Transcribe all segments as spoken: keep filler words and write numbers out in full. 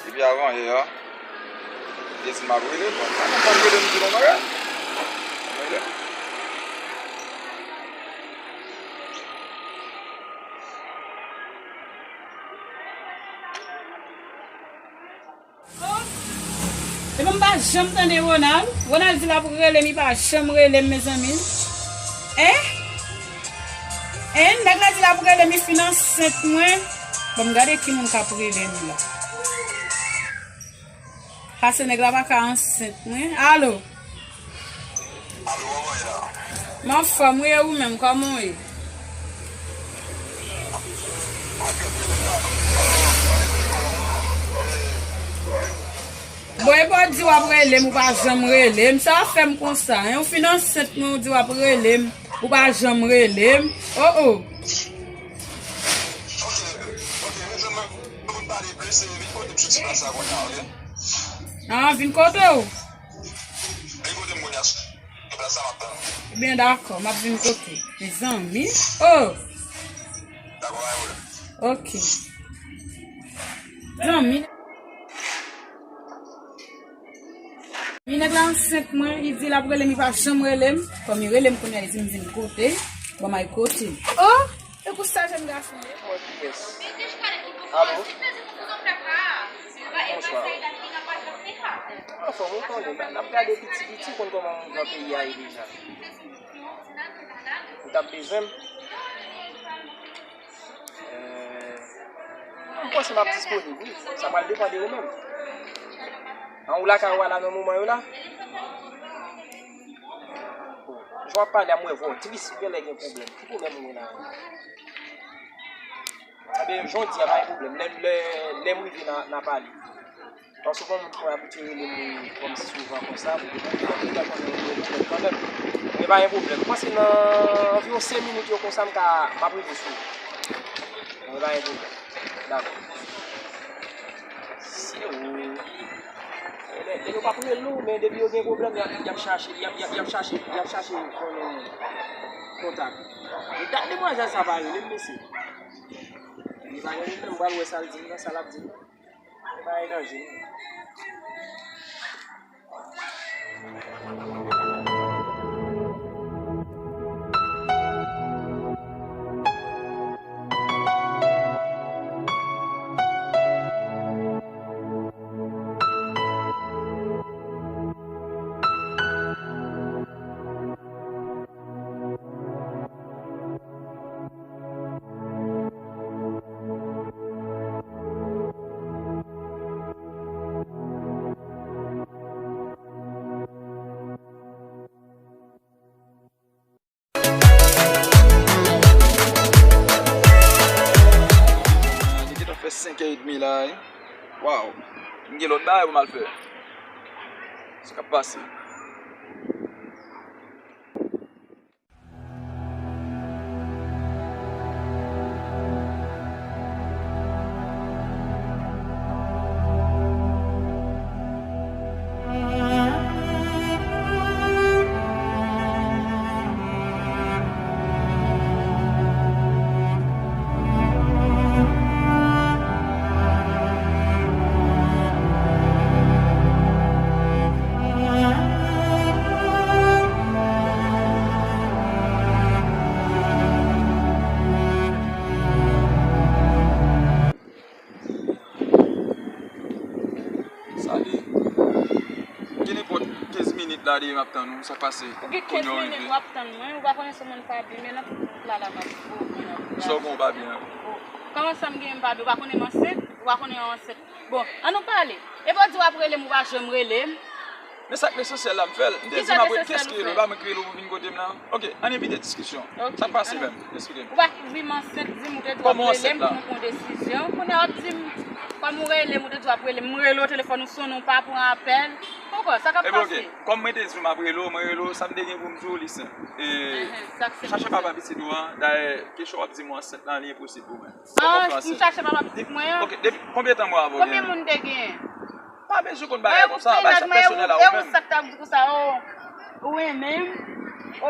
Depi avan yè a, li di m ap rele, bon, sa konprann rele m di l yon bagay. Rele. Epi m pa janm tande Ronald. Ronald di l ap rele m, li pa janm rele m, mezanmi. Hein? Hein? Nèg la di l ap rele m, li fin ansent mwen. Bon, m gade ki moun k ap rele m la. Pase nèg la pa ka ansent mwen. Alo? M anfòm wi, e ou menm, kòman w ye? Bon, epi w di w ap rele m, ou pa janm rele m. Sa fè m konsa, hein? Ou fin ansent mwen, ou di w ap rele m, ou pa janm rele m. Oh, oh. Ah, vin kote w. Ebyen, dakò, m ap vin kote w. Mezanmi. Oh! Ok. Zanmi. Wi, nèg la ansent mwen, li di l ap rele m, li pa janm rele m. Kòm li rele m kounye a, li di m vin kote. Bon, m al kote l. Oh! E pou sa jèn gason ye? Mwen kiyès? Alo? Bonswa. Anfòm, ou konnen, n ap gade piti piti, konn kòman moun nan peyi a ye deja. Ou t ap bezwen m? Euh, m panse m ap disponib, wi. Sa pral depann de ou menm. An, ou lakay ou a la nan moman yo la? Bon, jan w ap pale a, m wè vwa w tris, ou genlè gen pwoblèm. Ki pwoblèm ou gen la? Enben, jan w di a, pa gen pwoblèm. Lè, lè, lè m rive, n a, n a pale. Paske bon, moun ki abitye rele m kòmsi souvan konsa, m gen pwoblèm kanmenm. Men pa gen pwoblèm. M panse nan anviwon senk minit yo konsa, m ka, m ap rive sou ou. Men pa gen pwoblèm. Dakò. Se ou. Nèg, nèg yo p ap rele w, men depi yo gen pwoblèm, y ap, y ap chache, y ap, y ap, y ap chache, y ap chache konnen kontak. Men dat demwazèl sa pa rele m, mesye. Li pa gen pwoblèm, m pral wè sa l di m nan, sa l ap di m nan. Bay danje. Li gentan fè senk è edmi la, wi. Waw. M gen lòt bagay pou m al fè. Sa k ap pase? Gade, m ap tann ou, sa k pase? Ou gen kenz minit w ap tann mwen, ou pa konnen si w moun pa byen, men nan tout wout la, la m ap voye w nan kouraj. Sa w gen w pa byen? Bon, kòman sa m gen m pa byen? Ou pa konnen m ansent? Ou pa konnen w ansent? Bon, ann nou pale. Epi w di w ap rele m, ou pa janm rele m. Men sa k lesansyèl la, m fè l. M te di m ap rele, kiyès ki rele w? E pa mwen ki rele w pou vin kote m la? Ok, ann evite diskisyon. Sa k pase menm? Eksplike m. Ou pa di m ansent, di m ou te di w ap rele m pou nou pran desizyon. Kounye a w ap di m, kòm ou rele m, ou te di w ap rele m. M rele w, telefòn ou sonnen, ou pa pran apèl. Poukò, sa k ap pase? Kòm mwen te di w m ap rele w, mwen rele w, sa m te gen pou m di w, li senp. E, chache papa pitit ou an, dayè, kesyon w ap di m ou ansent lan, li enposib pou mwen. Sa w konn fè ansent? M chache papa pitit mwen an. Ok, depi konbyen tan mwen avè w genyen? Konbyen moun te genyen? Pa bezwen konn bagay konsa, bagay sa pèsonèl a ou menm. E ou sa k t ap di konsa, o, ou renmen m, o,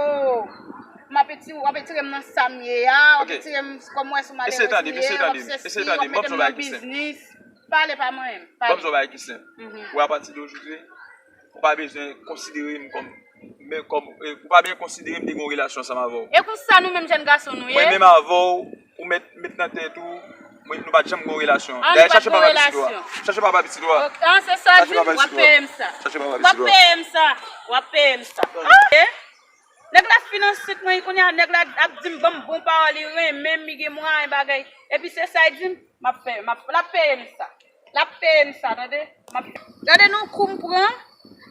m ap etire, w ap etire m nan sa m ye a, w ap etire m kòm w wè sou malerèz m ye a, w ap sesi, w ap mete m nan biznis. Pale pa mwen menm, pale. Ban m di w yon bagay ki senp. Ou apati de ojodwi, ou pa bezwen konsidere m kòm, men kòm, e, ou pa byen konsidere m te gen yon relasyon ansanm avè w. E konsa nou menm jèn gason nou ye? Mwen menm avè w, ou mèt met nan tèt ou, mwen, nou pa t janm gen yon relasyon. Dayè, chache papa pitit ou a. Chache papa pitit ou a. An, se sa w di m, w ap peye m sa. W ap peye m sa. W ap peye m sa. Ok. Nèg la fin ansent mwen, kounye a nèg la ap di m ban m bon pawòl, li renmen m, li gen mwayen bagay. Epi se sa l di m, m ap fè, m ap, l ap peye m sa. L ap peye m sa, tande? M ap, gade non kou m pran.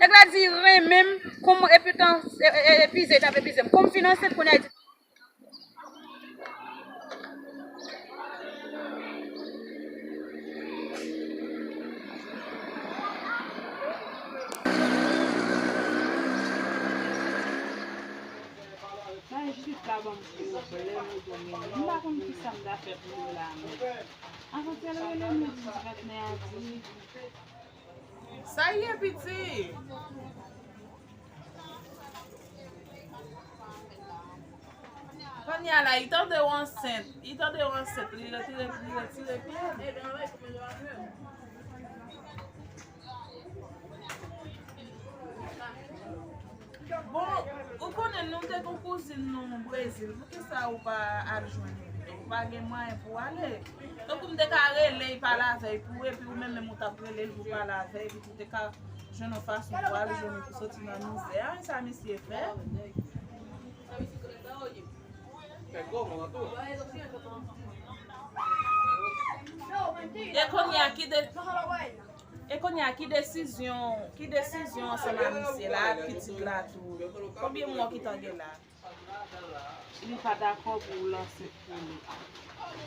Nèg la di li renmen m, kòm epi tan, e, e, e, epize, t ap epize m. Kòm fin ansent, kounye a li di, Bay jis la ban m pwoblèm, ou domine. M pa konn kisa m ta fè pou li la menm. Avantyè l rele m, li di trant mè a di. Sa ye, piti? Kounye a la, li tande w ansent. Li tande w ansent. Li retire, li retire pye l. Bon, ou konnen nou te gen kouzin nou Brezil. Poukisa ou pa al jwenn li pito? Ou pa gen mwayen pou w ale? Tankou m te ka rele l, pale avè l pou ou, epi ou menm, menm ou t ap rele l pou pale avè l, epi ou te ka jwenn yon fason pou al jwenn li pou soti nan mizè a, sa misye fè. E kounye a, ki de-, e kounye a, ki desizyon, ki desizyon ansanm a misye la, ak pitit la tou? Konbyen mwa w gentan gen la? Li pa dakò pou l ansent pou li.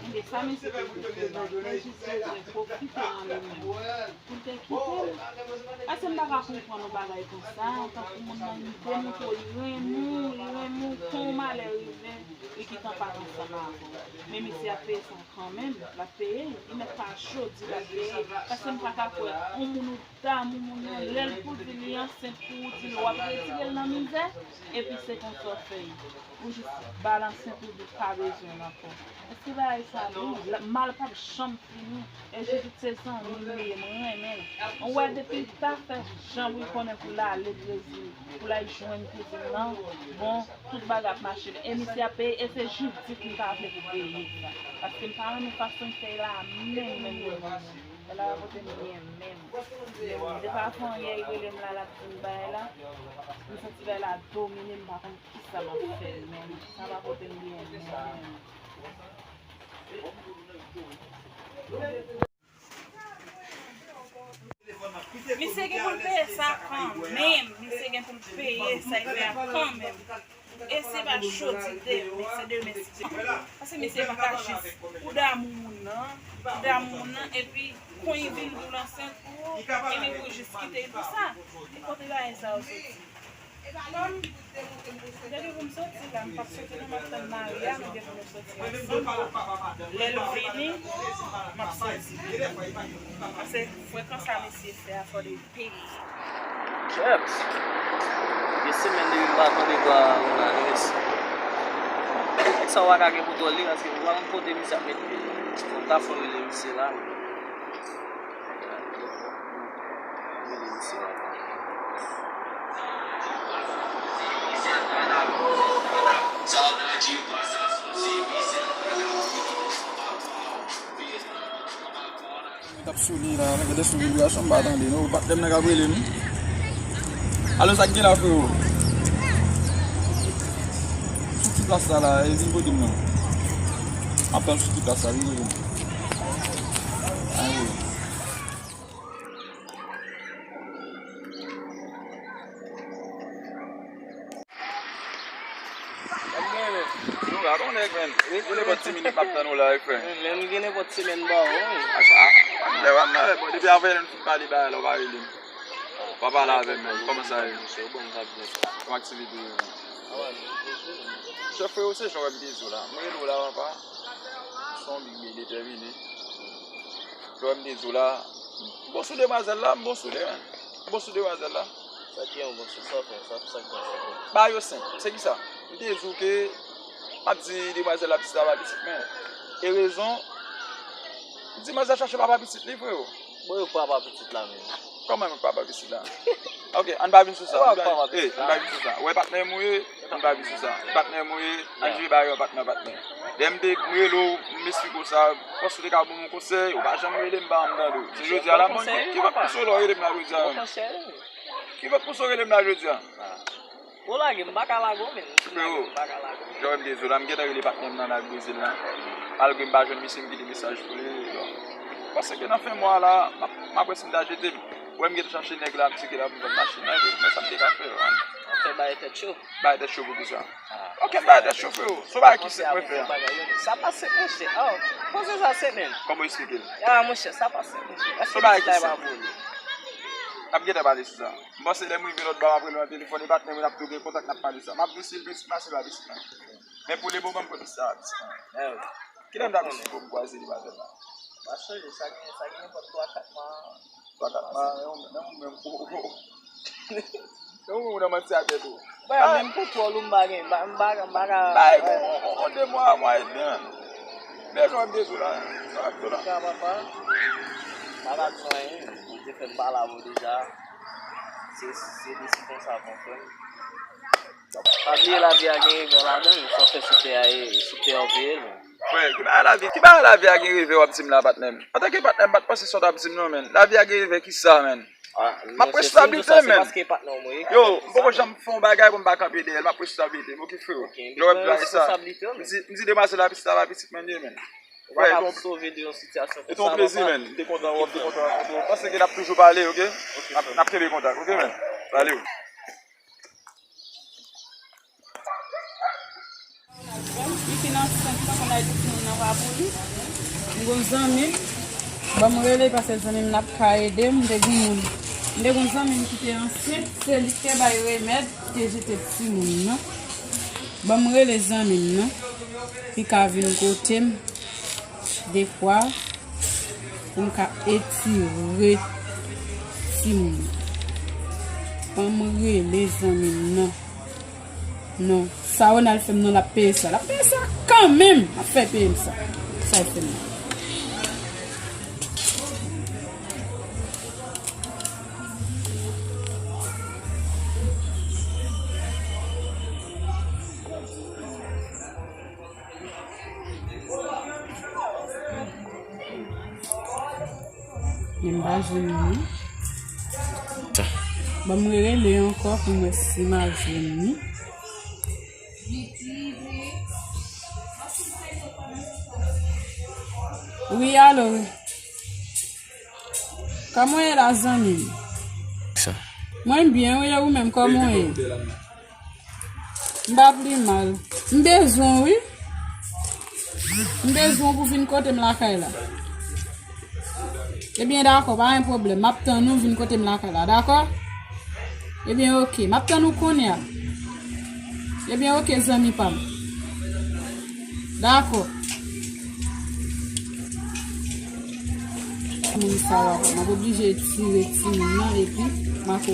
Ebyen, sa misye te vle fè, li te jis bezwen pwofite nan li menm. Pou l te kite l. Paske m pa ka konprann yon bagay konsa, tankou moun nan li demoutre w, li renmen w, li renmen w, kon yon malè rive, li gentan pa t ansanm avè w. Men misye ap peye sa kanmenm, l ap peye, li mèt pa jodi l ap peye, paske m pa ka kwè yon moun ou damou moun nan, lè l pou di li ansent pou ou, di l w ap retire l nan mizè, epi se konsa w fè l. Ou jis balanse pou di w pa bezwen l ankò. Èske bagay sa bon? Mal p ap janm fini. E Judith se zanmi m li ye, mwen renmen l. Ou wè depi l ta fè jan pou l konnen pou l ale Brezil, pou l al jwenn kouzin nan, bon, tout bagay ap mache byen. E misye ap peye, e se Judith m ta vle pou peye sa. Paske m pa renmen fason l fè la menm, menm, menm, menm. Bagay la pa pote m byen menm. Menm. Depi avan yè, li rele m la, l ap di m bagay la. M santi bagay la domine m, m pa konn kisa m ap fè menm. Sa pa pote m byen menm, menm. Misye gen pou l peye sa kanmenm. Misye gen pou l peye sa l fè a kanmenm. E se pa jodi demen, se demen si Dye vle. Paske misye pa ka jis ou damou moun nan, ou damou moun nan, epi kon li vin pou l ansent pou ou, epi pou jis kite l pou sa. E kote bagay sa yo soti? Kòm, depi pou m soti la, m p ap soti non, m ap tann mari a, nou gen pou nou soti ansanm. Lè l vini, m ap soti. Paske frekans sa misye fè a fò de Kèt! Gen semèn depi m pa tande vwa Ronald Rens. Nèg sa w pa ka gen kontwòl li, paske m pa konn kote misye ap met pye. Fò m ta fon rele misye la. Rele misye la. Mwen t ap sone la, mwen gentan sou vibrasyon, m pa tande non, patnè m nan k ap rele m. Alo, sa k gen la, freo? Sou ti plas la, la, e vin kote m non. M ap tann sou ti plas la, vin kote m. Ayo. Yo, gade yon nèg, men. Pou nenpòt ti minit, m ap tann ou la, wi, frè. Men, men, m gen nenpòt semèn ba ou, wi. Ak, ak, ak, lè w ap nan, bon, depi avè nou fin pale bagay la, ou pa rele m. Pa pale avè m, men. Kòman sa ye? Kòman aktivite yo? Chè freo, se jan w wè m te di w la. Mwen rele w la, papa. Se yon big big detèmine. Jan w wè m te di w la. M bon sou demwazèl la, m bon sou li, men. M bon sou demwazèl la. Sa ki yon bon sou sa, frè? Sa, sa ki bon sou sa? Ba yo senp. Se ki sa? M te di w ke m ap di demwazèl la pitit la pa pitit, men. E rezon, m di demwazèl chache papa pitit li, freo. Bon, yo papa pitit la menm. Kòman yo papa pitit la? Ok, ann pa vin sou sa. Ann pa vin sou sa. Wè patnè m ou ye, ann pa vin sou sa. Patnè m ou ye, ann jwe ba yo patnè, patnè. Lè m te, m rele w, m esplike w sa, panse w te ka ban m yon konsèy, ou pa janm rele m, pa janm tande w. Se jodi a la, mwen, ki, ki vant pouse w lè w rele m la jodi a menm? Ki vant pouse w rele m la jodi a? Ou lage, m pa ka lage w, men. Freo, m pa ka lage w. Jan w wè m te di w la, m gentan rele patnè m nan la Brezil la. Malgre m pa jwenn misye, m kite mesaj pou li. Bon. Paske nan fen mwa la, m ap, m ap wè si m ta jete l. Ou wè m gentan chache nèg la, m tcheke la pou m jwenn machin nan, epi m wè sa m te ka fè, man. Ou fè bay tèt cho. Bay tèt cho pou kisa? Ok, m bay tèt cho, freo. Se yon bagay ki senp mwen fè a. Sa pa senp, monchè. Oh, koze sa senp, men. Kòman w esplike l? Ah, monchè, sa pa senp, monchè. Se yon bagay ki senp. N ap gentan pale sou sa. M panse lè m rive lòt bò, m ap rele nan telefòn, e patnè m, n ap tou gen kontak, n ap pale sa. M ap di w si l pitit mwen, si l pa pitit mwen. Men pou le moman, m kwè pitit la pa pitit mwen. Kilè m ta pitit pou m kwaze li pa fè sa? Pa chanje, sa gen, sa gen nenpòt twa, kat mwa. Twa, kat mwa, men ou menm, ou, ou, men ou menm ou nan manti a tèt ou. Bay, menm kontwòl ou, m pa gen, m pa, m pa, m pa ka. Bay, bon, on, on, on de mwa, mwa edmi, an. Men jan w ap bezwen la, sa ap fè la. Sa papa, m pa ka di w anyen, ou te fè m pale avè w deja. Se, se desi konsa, konprann. Pa bliye lavi a gen revè ladan l, sa w fè sou tè a, e, sou tè a w peye l, men. Frè, ki bagay lavi, ki bagay lavi a gen revè w ap di m la, patnè m? Antanke patnè m, m pa t panse sa w t ap di m non, men. Lavi a gen revè kisa, men? M ap responsabilite, men. Yo, m poko janm fè yon bagay pou m pa kanpe dèyè l, m ap responsabilite m, oke, freo. Jan w wè m di bagay sa. M di, m di demwazèl la, pitit la pa pitit mwen li ye, men. Ou pa ka sove de yon sitiyasyon konsa, papa. Se te yon plezi, men. M te kontan wè w, m te kontan rankontre w. Panse ke n ap toujou pale, oke? N ap, n ap kenbe kontak, oke, men? Pale w. Li fin ansent, li pa konn al di timoun nan pa pou li. M gon zanmi m, ban m rele, paske zanmi m nan ap ka ede m, m te gon moun. M te gon zanmi m ki te ansent, se li ki te bay remèd, ki te jete timoun nan. Ban m rele zanmi m nan, li ka vin kote m. Defwa, pou m ka etire timoun. Ban m rele zanmi m nan. Non, sa Ronald fè m nan, l ap peye sa. L ap peye sa kanmenm. L ap fè peye m sa. Sa l fè m nan. Men m pa jwenn li. Ban m rerele ankò pou m wè si m a jwenn li. Wi, alo. Kòman w ye la, zanmi m? Sa. Mwen byen, wi, e ou menm, kòman w ye? M pa pli mal. M bezwen w, wi. M bezwen w pou vin kote m lakay la. Ebyen, dakò, pa gen pwoblèm. M ap tann ou vin kote m lakay la, dakò? Ebyen, oke. M ap tann ou kounye a. Ebyen, oke, zanmi pa m. Dakò. Moun sa w ap, m ap oblije tire timoun nan epi m ap